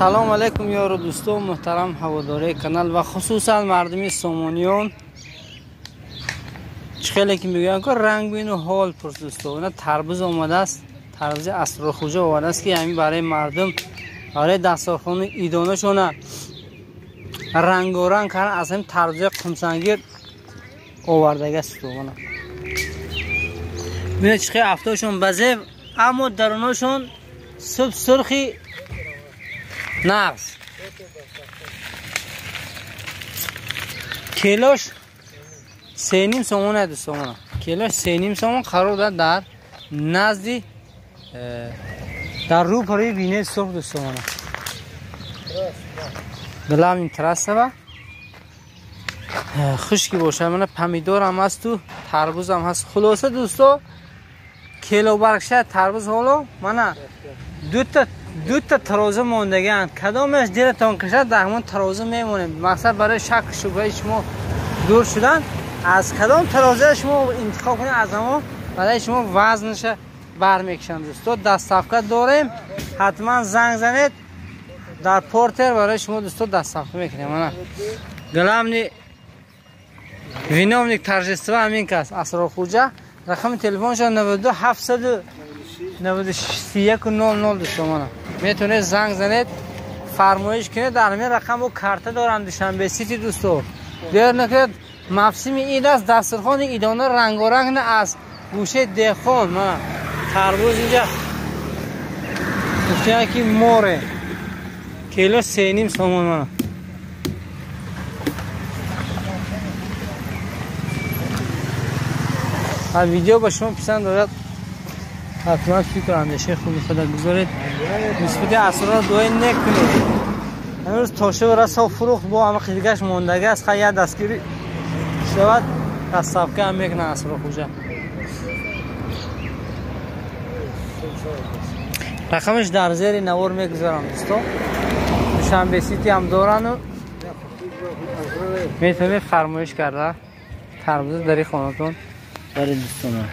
Салом алейкум ёру дӯстон муҳтарам ҳаводораи канал ва хусусан мардуми сомониён. Чӣ хеле ки мегӯянд, ки ранг бину ҳол пурс дӯсто. Ина тарбуз омадааст, тарбузи Асрорхӯҷа овардааст, ки ҳамин барои мардум, барои дастархони идонашона рангоранг кардан аз ҳамин тарбузи қумсангир овардагиаст. Бинед чӣ хел афтошон базеб, аммо даруношон суб сурхи нағз. Килош 3.5 сомон аст дӯстон. Килош 3.5 сомон қарор дорад дар назди дар рӯпарои бинаи сурх дӯстон. Главный трассава хушки бошад. Мана помидор ҳам ҳасту тарбуз ҳам ҳаст. Хулоса дӯсто, кило баргша тарбуз ҳоло мана дута тарозу мондагианд. Кадомаш дилатон кашад, дар ҳамон тарозу мемонем. Мақсад барои шак шубҳаи шумо дур шудан, аз кадом тарозуя шумо интихоб кунед, аз ҳамон барои шумо вазнаша бармекашанд дӯсто. Доставка дорем, ҳатман занг занед, дар портер барои шумо дӯсто доставка мекунем. Мана главный виновник торжества ҳамин кас Асрорхӯҷа. Рақами телефоншон 92 796 31 00 дӯсто. Мана метавонед занг занед, фармоиш кунед. Дар ҳамин рақам бо карта доранд Душанбе Сити дӯсто. Дер накунед, мавсими ид аст, дастархони идона рангоранг на аз гӯшаи деҳқон. Мана тарбуз инҷа гуфтиянд ки море кило 3.5 сомон. Мана видео ба шумо писанд дорад, ҳатман фикру андешаи хуби худа гузоред. Нисбати асрор дуои нек кунед. Имрӯз тошаву расо фурӯхт, бо ҳама қидгаш мондагӣ аст. Хай, як дастгирӣ шавад, доставка ҳам мекунад Асрорхӯҷа. Рақамаш дар зери навор мегузорам дӯсто. Душанбе Сити ҳам дорану метавонед фармоиш карда тарбуза дари хонатон баред дӯстона.